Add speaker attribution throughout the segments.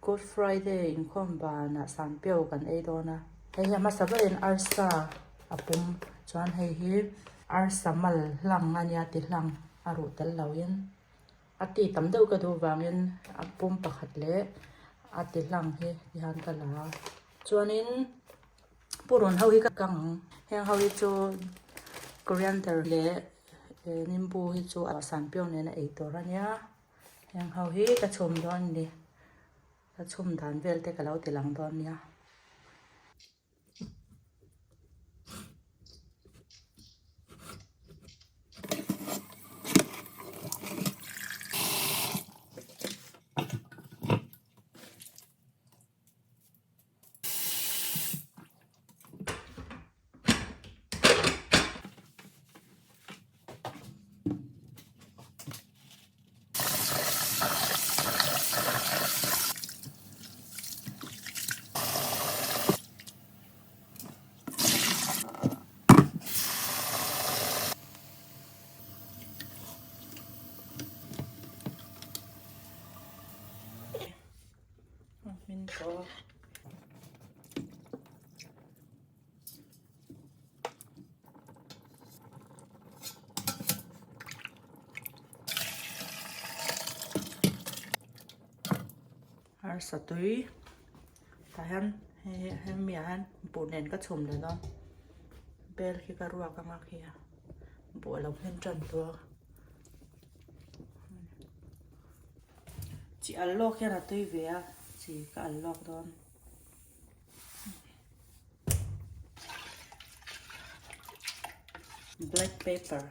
Speaker 1: Good Friday inkhawm banah sanpiau kan ei dawn a. Hei hi a hmasa berin arsa a pum chuan hei hi arsa mal hlang a nia ti hlang a ruh tel loin a ti tam deuh ka duh vangin a pum pakhat leh a ti hlang hi tihian ka la a chuanin purun ho hi ka kang ang heng ho hi chu coriander leh nimbu hi chu a sanpiau nena ei tur a nia heng ho hi ka chhum dawn a ni. Ka chhum dan vel te ka lo ti lang dawn nia. Min tawh. Arsa tui tah hian hei hemi ah hian buh nen ka chhum leh dawn bel khi ka ruak anga khi a buh a lo hmin tan tawh a chi al lawk hian a tui ve a chi ka al lawk dawn. Black pepper.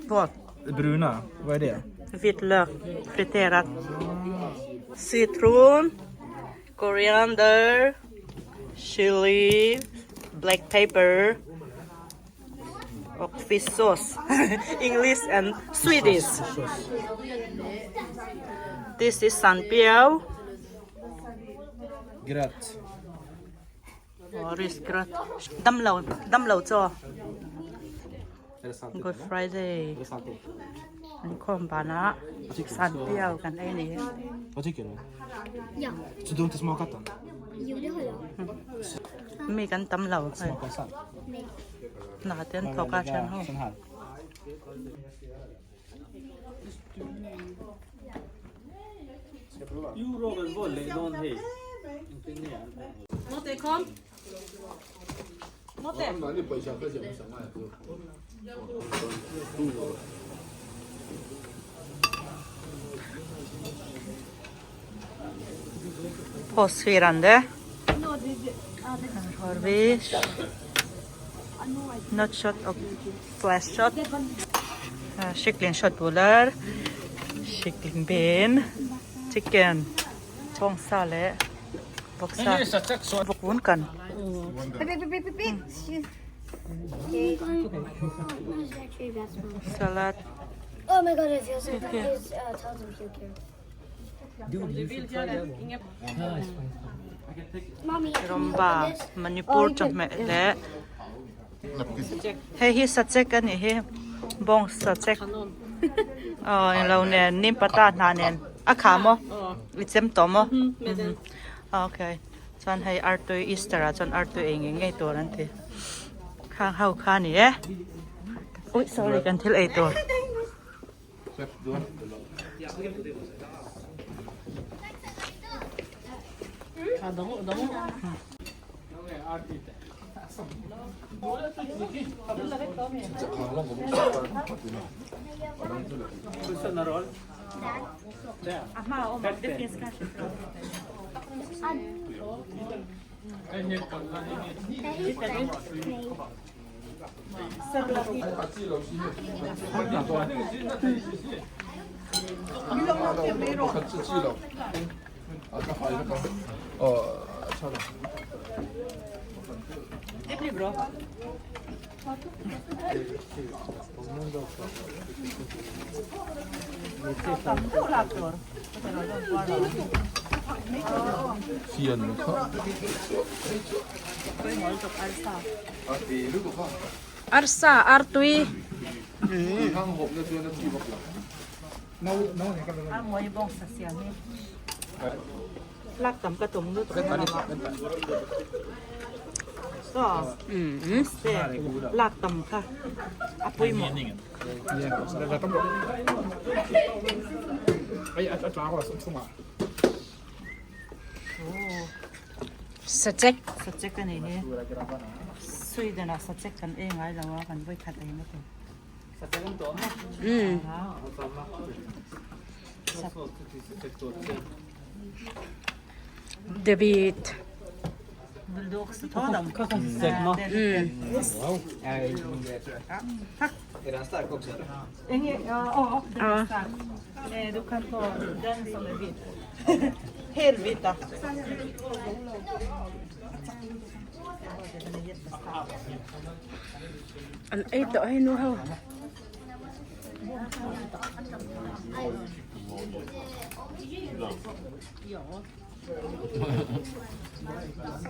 Speaker 1: What?
Speaker 2: Det bruna, vad är det?
Speaker 1: Vitlök, friterat. Citron, koriander, chili, black pepper och fish sauce. English and Swedish. This is sanpiau.
Speaker 2: Gröt.
Speaker 1: Aw risgröt. Damlo damlo chaw. Good Friday. An khawm banah sanpiau kan ei ni.
Speaker 2: Vad tycker du?
Speaker 3: Ja.
Speaker 2: Så du har inte smakat den?
Speaker 3: Jo, det har jag.
Speaker 1: Mi kan tam lo hei.
Speaker 2: Smaka sen.
Speaker 3: Nej.
Speaker 1: Hna te an thawk a thian ho.
Speaker 2: Sån här.
Speaker 4: Jo, Robert Volley, någon hej. Inte ner.
Speaker 1: Mote kom. Mote. Påskfirande. Här har vi nötkött och fläskkött. Kycklingköttbullar, kycklingben, chicken, bawngsa leh vawksa vawkvun kan. Salad.
Speaker 3: Oh my god, I feel so bad. There's tons of puke here. Mommy, can you
Speaker 1: Rawmba
Speaker 3: open this?
Speaker 1: Manipur chawhmeh leh hei hi sachek a nih hi bawng sachek aw englo nen nim pata hna nen a kha maw i chem tawh maw okay chuan hei artui easter ah chuan artui ei ngei ngei tur an ti khang ho kha a ni e ui sorry kan thil ei tur.
Speaker 5: Arsa artui.
Speaker 1: A mawi bawng sa siam hi lak tam ka tum lut reng lo a saw se lak tam kha a pawimawh.
Speaker 5: Sachek.
Speaker 1: Sachek a nih hi. Sweden ah sachek kan ei ngai lo a kan vawikhat ei na tur.
Speaker 5: Umm. David.
Speaker 1: Du kan ta den som är vit. Helvita.
Speaker 5: An ei tawh hei nu ho.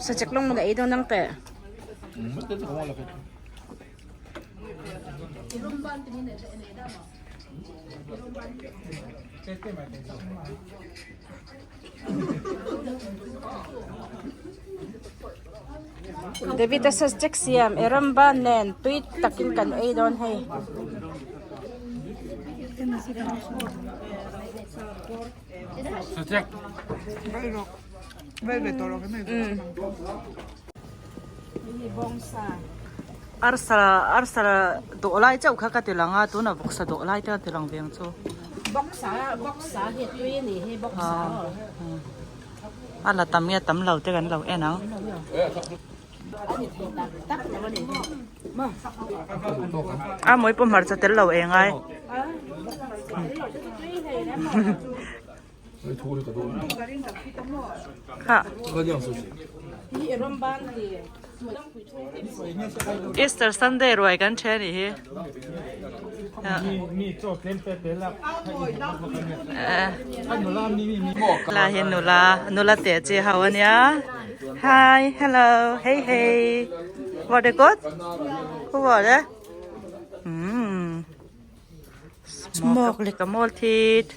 Speaker 5: Sachek lawng maw na ei dawn ang teh. David a sachek siam eramba nen tui takin kan ei dawn hei.
Speaker 1: Arsa arsa dawh lai chauh kha ka ti lang a tuna vawksa dawh lai te ka ti lang ve ang chu.
Speaker 5: Bawksa bawksa hi tui a nih hi bawksa aw.
Speaker 1: A la tam nge tam lo te kan lo en ang.
Speaker 5: A ni thei tak tak lo a ni hi.
Speaker 1: A mawi pawh hmarcha tel lo eng ai. Kha. Easter Sunday ruai kan then nih hi. La hi nula nula te chi ho ania. Hi, hello, hey hey. Var det gott? Hur var det? Mm. Smakliga måltid.